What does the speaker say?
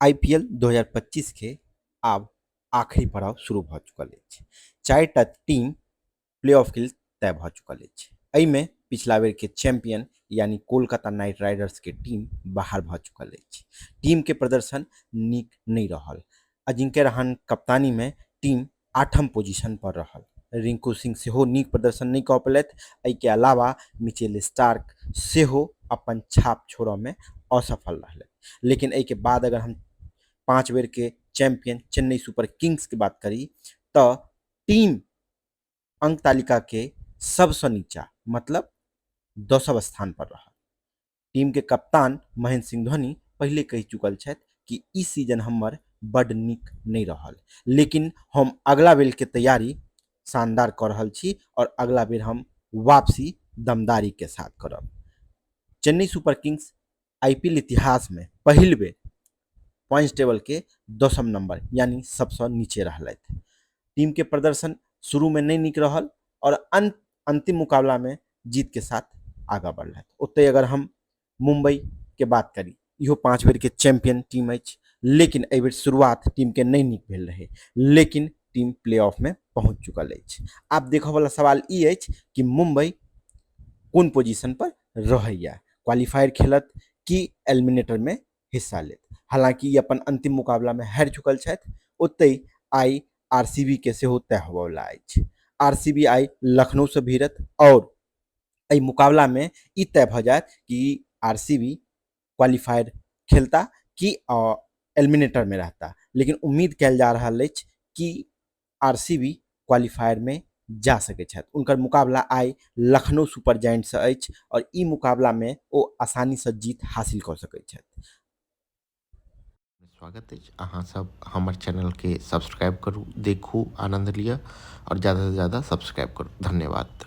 IPL 2025 के आब आखिरी पड़ाव शुरू भऽ चुकल अछि। 4टा टीम प्लेऑफ के लेल तय भऽ चुकल अछि। एहिमे पिछला बेर के चैंपियन यानी कोलकाता नाइट राइडर्स के टीम बाहर भऽ चुकल अछि। टीम के प्रदर्शन नीक नहि रहल। अजिंक्य रहाणे कप्तानी मे टीम 8म पोजीशन पर रहल। रिंकू सिंह सेहो नीक प्रदर्शन नहि कऽ पेलथि। एहिके अलावा मिचेल स्टार्क सेहो अपन छाप छोड़ऽ मे असफल रहलथि। लेकिन एहिके बाद अगर हम 5 बेर के चैंपियन चेन्नई सुपर किंग्स के बात करी तऽ टीम अंक तालिका के सबसँ नीचा मतलब 10वां स्थान पर रहल। टीम के कप्तान महेंद्र सिंह धोनी पहिले कहि चुकल छथि कि ई सीजन हमर बड नीक नहि रहल, लेकिन हम अगला बेर के तैयारी शानदार कऽ रहल छी और अगला बेर हम वापसी दमदारी के साथ करब। चेन्नई सुपर किंग्स आईपीएल इतिहास में पहिल बेर पॉइंट्स टेबल के 10म नंबर यानी सबसँ नीचे रहलथि। टीम के प्रदर्शन शुरू में नहीं नीक रहल और अंतिम मुकाबला में जीत के साथ आगा बढ़लथि। ओतहि अगर हम मुंबई के बात करी, इहो 5 बेर के चैंपियन टीम अछि, लेकिन एहि बेर शुरुआत टीम के नहीं नीक भेल रहे, लेकिन टीम प्लेऑफ में पहुंच चुकल अछि। आब देखऽ वाला सवाल ई अछि कि मुंबई कोन पोजीशन पर रहैया, क्वालिफायर खेलत कि एलिमिनेटर में हिस्सा लेत। हालांकि ई अपन अंतिम मुकाबला में हारि चुकल छथि। ओतहि आइ आरसीबी के सेहो तय होबयवला अछि। आरसीबी आइ लखनऊ से भिड़त और एहि मुकाबला में ई तय भऽ जायत कि आरसीबी क्वालिफायर खेलता कि एलिमिनेटर में रहता। लेकिन उम्मीद कयल जा रहल अछि कि आरसीबी क्वालिफायर में जा सकै छथि। उनकर मुकाबला आइ लखनऊ सुपर जायंट से अछि और ई मुकाबला में ओ आसानी से जीत हासिल कऽ सकै छथि। स्वागत अछि अहाँ सब हमर चैनल के सब्सक्राइब करू, देखू, आनंद लिअ और ज़्यादा से ज़्यादा सब्सक्राइब करू। धन्यवाद।